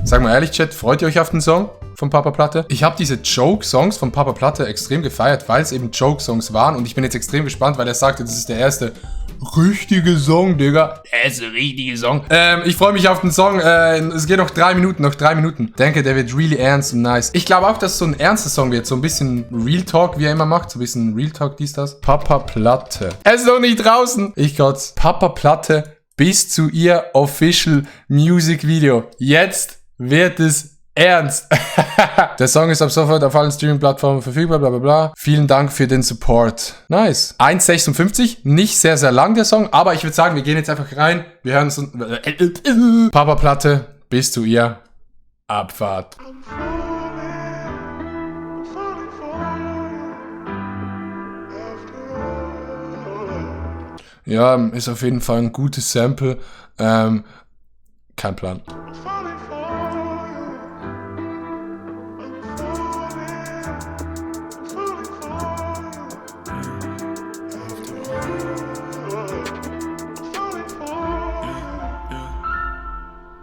Sag mal ehrlich, Chat, freut ihr euch auf den Song von Papa Platte? Ich habe diese Joke-Songs von Papa Platte extrem gefeiert, weil es eben Joke-Songs waren. Und ich bin jetzt extrem gespannt, weil er sagte, das ist der erste richtige Song, Digga. Der erste richtige Song. Ich freue mich auf den Song. Es geht noch 3 Minuten. Denke, der wird really ernst und nice. Ich glaube auch, dass es so ein ernster Song wird. So ein bisschen Real Talk, wie er immer macht. So ein bisschen Real Talk, dies, das. Papa Platte. Er ist noch nicht draußen. Ich kotz. Papa Platte bis zu ihr Official Music Video. Jetzt wird es ernst. Der Song ist ab sofort auf allen Streaming-Plattformen verfügbar, bla bla bla. Vielen Dank für den Support. Nice. 1,56. Nicht sehr, sehr lang der Song, aber ich würde sagen, wir gehen jetzt einfach rein. Wir hören uns... Papa Platte, bis zu ihr. Abfahrt. Ja, ist auf jeden Fall ein gutes Sample. Kein Plan.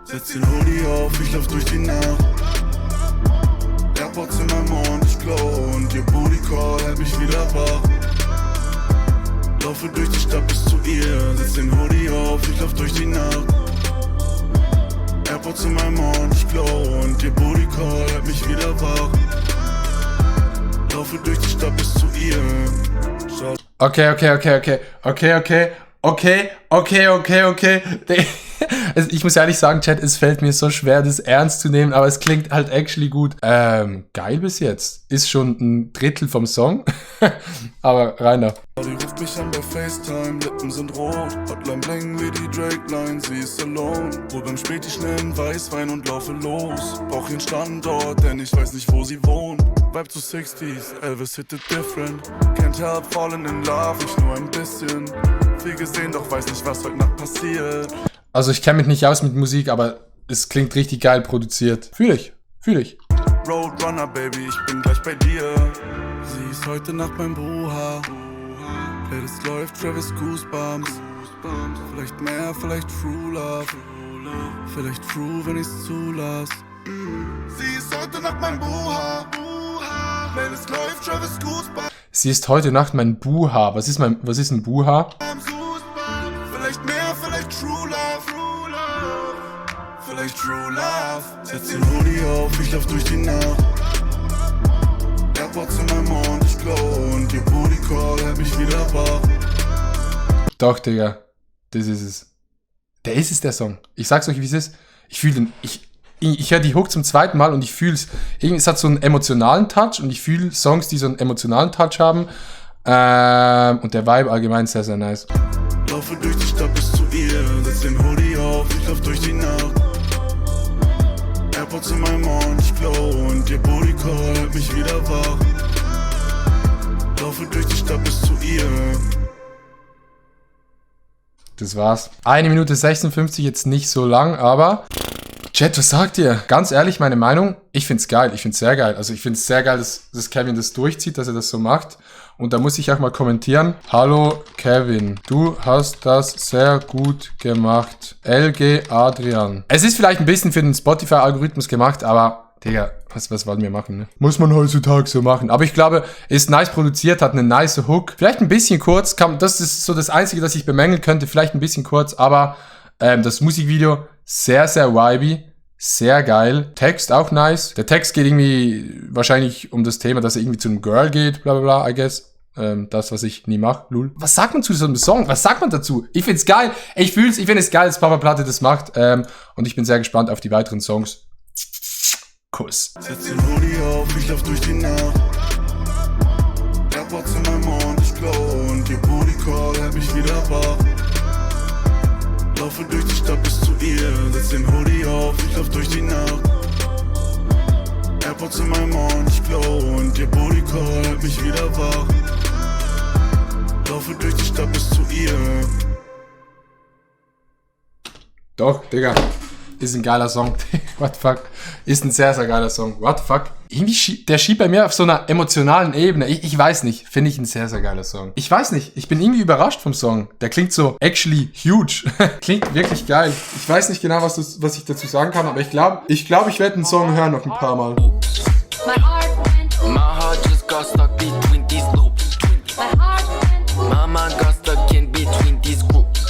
Setz den Hoodie auf, ich lauf durch die Nacht. Airpods in meinem Mund, ich glow und ihr Booty Call hält mich wieder wach. Laufe durch die Stadt bis zu ihr, setz den Hoodie auf, ich lauf durch die Nacht. Airpods in meinem Mund, ich glow und ihr Booty Call hält mich wieder wach. Laufe durch die Stadt bis zu ihr. Schau. Okay. Also ich muss ehrlich sagen, Chat, es fällt mir so schwer, das ernst zu nehmen, aber es klingt halt actually gut. Geil bis jetzt. Ist schon ein Drittel vom Song. Aber rein da. Die ruft mich an bei FaceTime, Lippen sind rot. Hotline bling wie die Drake-Line, sie ist alone. Hol beim Späti schnell einen Weißwein und laufe los. Brauch ihren Standort, denn ich weiß nicht, wo sie wohnt. Vibe zu 60s, Elvis hit it different. Can't help falling in love, ich nur ein bisschen. Viel gesehen, doch weiß nicht, was heute Nacht passiert. Also ich kenne mich nicht aus mit Musik, aber es klingt richtig geil produziert. Fühl ich. Roadrunner, Baby, ich bin gleich bei dir. Sie ist heute Nacht mein Bruder. Playlist läuft, Travis Goosebumps. Vielleicht mehr, vielleicht True Love. Vielleicht True, wenn ich's zulass. Sie ist heute Nacht mein Bruder. Playlist läuft, Travis Goosebumps. Sie ist heute Nacht mein Buha. Was ist ein Buha? Vielleicht mehr, vielleicht True Love. Vielleicht True Love. Setz den Hoodie auf, ich lauf durch die Nacht. Airpods in meinem Mund, ich glow und ihr Booty Call hält mich wieder wach. Doch, Digga. Das ist es. Der ist es, der Song. Ich sag's euch, wie es ist. Ich fühle den. Ich höre die Hook zum zweiten Mal und ich fühle es. Es hat so einen emotionalen Touch und ich fühle Songs, die so einen emotionalen Touch haben. Und der Vibe allgemein sehr, sehr nice. Laufe durch die Stadt bis zu ihr, setz den Hoodie auf, ich lauf durch die Nacht. Airpods in meinem Mund, ich glow und ihr Booty Call hält mich wieder wach. Laufe durch die Stadt bis zu ihr. Das war's. 1 Minute 56, jetzt nicht so lang, aber... Chat, was sagt ihr? Ganz ehrlich, meine Meinung, ich find's geil, ich find's sehr geil. Also ich find's sehr geil, dass Kevin das durchzieht, dass er das so macht. Und da muss ich auch mal kommentieren. Hallo Kevin, du hast das sehr gut gemacht. LG Adrian. Es ist vielleicht ein bisschen für den Spotify-Algorithmus gemacht, aber, Digga, was wollen wir machen, ne? Muss man heutzutage so machen. Aber ich glaube, ist nice produziert, hat eine nice Hook. Vielleicht ein bisschen kurz, das ist so das Einzige, das ich bemängeln könnte. Vielleicht ein bisschen kurz, aber das Musikvideo sehr, sehr vibey. Sehr geil. Text auch nice. Der Text geht irgendwie wahrscheinlich um das Thema, dass er irgendwie zu einem Girl geht, bla bla bla, I guess. Das, was ich nie mache, lul. Was sagt man zu so einem Song? Was sagt man dazu? Ich find's geil. Ich finde es geil, dass Papa Platte das macht. Und ich bin sehr gespannt auf die weiteren Songs. Kuss. Setz den Hoodie auf, ich lauf durch die Nacht. Airpods in meinem Mund, ich glow und ihr Booty Call hält mich wieder wach. Laufe durch die Stadt bis zu ihr, setz den Hoodie auf, ich lauf durch die Nacht. Airpods in meinem Mund, ich glow und ihr Booty Call hält mich wieder wach. Laufe durch die Stadt bis zu ihr. Doch, Digga. Ist ein geiler Song. What the fuck? Ist ein sehr, sehr geiler Song. What the fuck? Irgendwie der schiebt bei mir auf so einer emotionalen Ebene. Ich weiß nicht. Finde ich ein sehr, sehr geiler Song. Ich weiß nicht. Ich bin irgendwie überrascht vom Song. Der klingt so actually huge. Klingt wirklich geil. Ich weiß nicht genau, was ich dazu sagen kann, aber ich glaube, ich werde den Song hören noch ein paar Mal. My heart just got stuck between these loops. My heart went. My mind got